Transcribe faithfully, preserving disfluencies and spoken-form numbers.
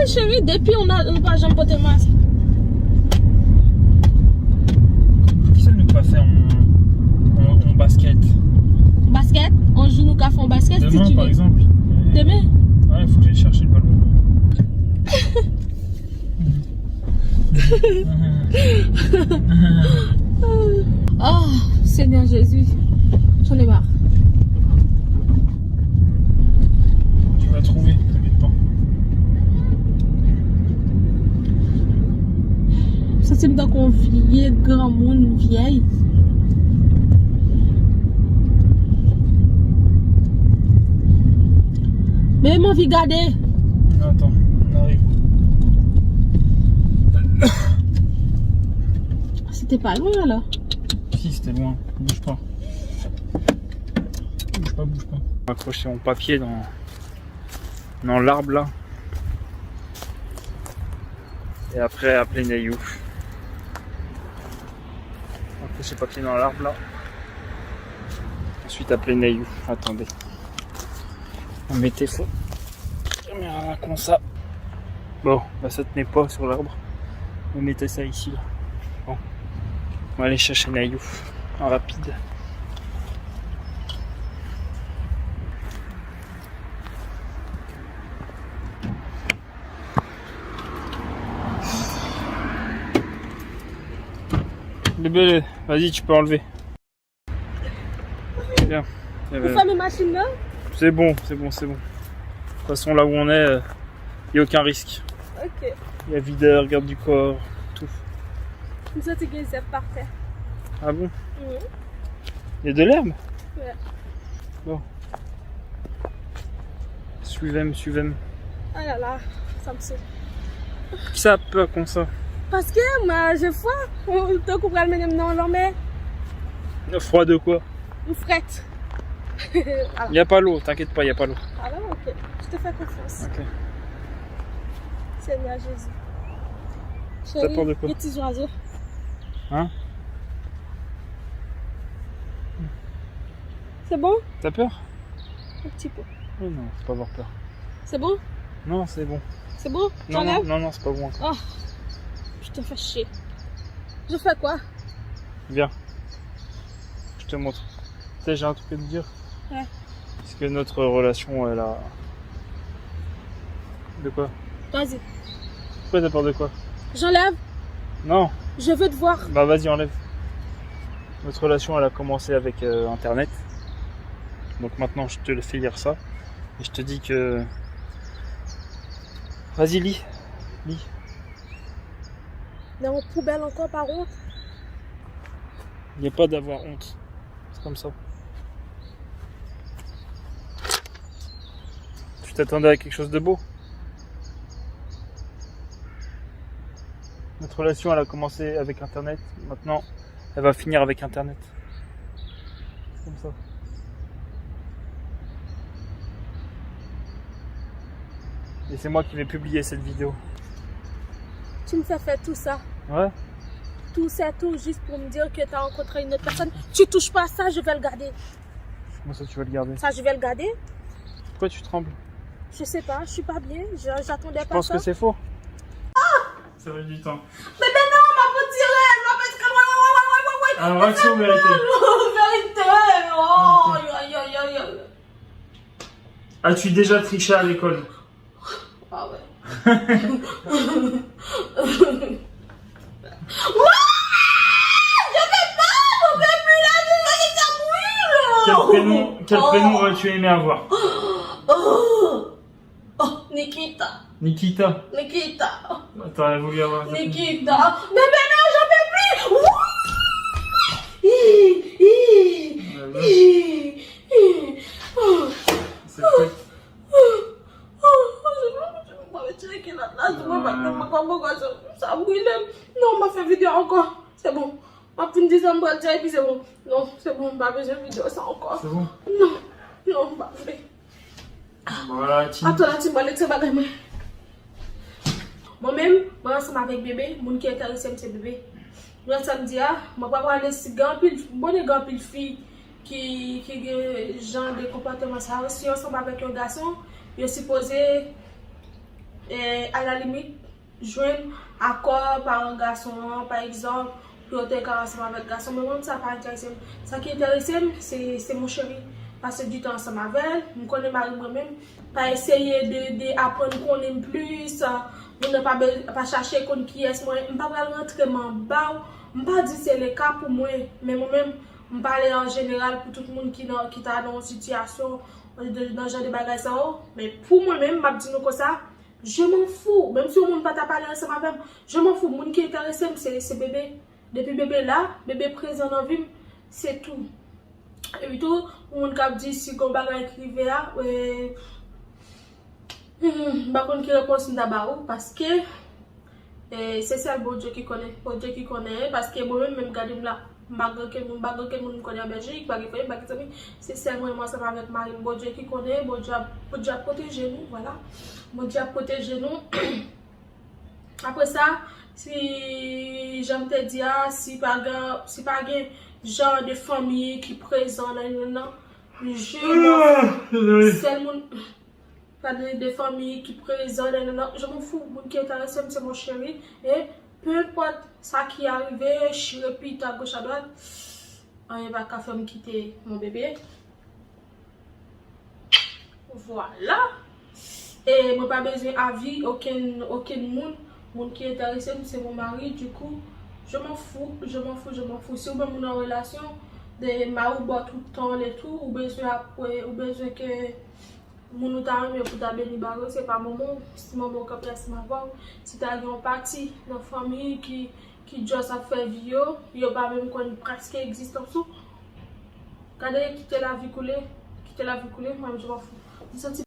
Cheri, depi nou pa janm pote mask. Poukisa nou pa fè yon, yon, yon basket? Basket? Yon jou nou ka fè yon basket si tu veux. Demen, pa egzanp. Demen? Wè, fòk m al chèche balon. Oh, Seigneur Jésus. J'en ai marre. Tu vas trouver, t'inquiète pas. Santi m tankou yon vye granmoun, vyèy. Men m anvi gade. Attends, on arrive. C'était pas loin, là. Si, c'était loin. Bouge pas. Bouge pas, bouge pas. Accrocher mon papier dans, dans l'arbre, là. Et après, appeler Neyou. Accrocher papier dans l'arbre, là. Ensuite, appeler Neyou. Attendez. On mettait ça. Kamera konsa. Bon, bah ça tenait pas sur l'arbre. On mettait ça ici, là. Bon. On va aller chercher Nayou en rapide. Bébé, vas-y, tu peux enlever. Bien. Eh ben, pou fèmen machin nan? C'est bon, c'est bon, c'est bon. De toute façon, là où on est, il n'y a aucun risque. Ok. Il y a videur, garde du corps, tout. M santi gen zèb pa tè. Ah bon? Mhm. Il y a de l'herbe? Ouais. Bon. Suivez-moi, suivez-moi. Oh là là, ça me saoule. Kisa ap pè konsa? Paske mwen, j'ai froid. Ou tankou pral mennen m nan lanmè. Froid de quoi? M frèt. Voilà. Y a pas l'eau, t'inquiète pas, y a pas l'eau. Ah non, ok. Je te fais confiance. Ok. Seigneur Jésus. T'as peur de quoi? Chérie, des petits oiseaux. Hein? C'est bon? T'as peur? Un petit peu. Oh non, faut pas avoir peur. C'est bon? Non, c'est bon. C'est bon? Non, non, non, c'est pas bon encore. Oh, je te fais chier. Je fais quoi? Viens. Je te montre. Tu sais, j'ai un truc à te dire. Ouais. Parce que notre relation, elle a... De quoi? Vas-y. Pourquoi t'as peur de quoi? J'enlève. Non. Je veux te voir. Bah vas-y, enlève. Notre relation, elle a commencé avec euh, Internet. Donc maintenant, je te le fais lire ça. Et je te dis que... Vas-y, lis. Lis. Nan yon poubèl ankò, pa wont? Il n'y a pas d'avoir honte. C'est comme ça. Tu t'attendais à quelque chose de beau? Notre relation, elle a commencé avec Internet. Maintenant, elle va finir avec Internet. C'est comme ça. Et c'est moi qui vais publier cette vidéo. Tu me fais faire tout ça. Ouais. Tout ça, tout juste pour me dire que t'as rencontré une autre personne. Tu touches pas à ça, je vais le garder. Comment ça, tu vas le garder? Ça, je vais le garder. Pourquoi tu trembles? Je sais pas, je suis pas bien. Je, j'attendais pas ça. Tu penses que c'est faux? Ça met du temps. Bébé, non, m ap retire, m ap retire. Wè, wè, wè, wè, wè, wè, wè. Alors, action ou vérité? Vérité. Oh, aïe, aïe, aïe, aïe. As-tu déjà triché à l'école? Ah ouais. Wouah! Je peux pas, je peux plus, là, je vais faire bouillir. Quel prénom, quel prénom aurais-tu aimé avoir? Oh. Oh, Nikita. Nikita. Nikita. T'aurais voulu avoir ça. Nikita. Bébé, non, j'en peux plus. Ouh! Hi, hi, hi, hi. Oh. C'est quoi? Oh, oh, je veux, je veux pas me tirer que la place, je veux pas que ma maman, ça brûle. Non, on va faire vidéo encore. C'est bon. M ap fin di sa, m pral di, epi se bon. Non, se bon, m pa bezwen videyo sa ankò. C'est bon? Non, non, m pa vle. Bon, la, ti... Atann la, ti, m pral retire bagay mwen. Mwen menm, mwen ansanm avèk Bebe, moun ki enterese m se Bebe. Jodi samdi a, mwen pa prale si gen anpil, m konnen gen anpil fi ki, ki gen jan de konpòteman sa yo. Si yo ansanm avèk yon gason, yo sipoze E, alalimit, jwenn akò paran gason an, pa egzanp, pou yo te ka ansanm avèk gason. Men mwen, sa pa enterese m. Sa ki enterese m, se, se mon cheri. Pase di tan ansanm avè l. M konnen mari mwen menm. Pa eseye de, de aprann konnen m plis. Moun nan pa, be- pa chache konn kiyès mwen. M pa pral rantre m anba w. M pa di se le ka pou mwen. Men mwen menm, m pale an jeneral pou tout moun ki nan, ki ta nan yon sitiyasyon, de, nan jan de bagay sa yo. Men pou mwen menm, m ap di nou konsa, je m'en fous. Menm si yon moun pa ta pale ansanm avè m, je m'en fous. Moun ki enterese m, se, se bebe. Depi bebe la, bebe prezan nan vi m, se tou. Epi tou, pou moun k ap di si gon bagay ki rive a, e, hmm, m pa konn ki repons m ta ba ou, paske, e, se sèl Bondye ki konnen. Bondye ki konnen, paske mwen menm, menm gade m la, m pa gen okenn moun, m pa gen okenn moun m konnen an Bèljik, m pa gen fanmi, m pa gen zanmi. Se sèl mwen, mwen ansanm avèk mari m. Bondye ki konnen, Bondye ap, Bondye ap pwoteje nou, vwala. Bondye ap pwoteje nou. Apre sa, si, jan m te di a, si pa gen, si pa gen jan de fanmi ki prezan nan, nan, nan, je m'en fous. Sèl moun, pa de, de fanmi ki prezan nan, nan, nan, je m'en fous. Moun ki enterese m, se mon cheri. E peu importe sa ki arive, chire pita goch a dwat, anyen pa ka fè m kite mon bebe. Vwala. E mwen pa bezwen avi okenn, okenn moun. Moun ki enterese m, se mon mari. Du coup, je m'en fous, je m'en fous, je m'en fous. Si ou menm ou nan relasyon, de mari ou ba w tout tan l e tou, ou bezwen ap, ou bezwen ke moun ou ta renmen pou ta beni ba yo, se pa manman w. Si manman w kanpe ansanm avè w, si ta gen yon pati nan fanmi ki, ki just ap fè vi yo, yo pa menm konn prèske egzistans ou. Gade, kite lavi koule, kite lavi koule, mwen, je m'en fous. M santi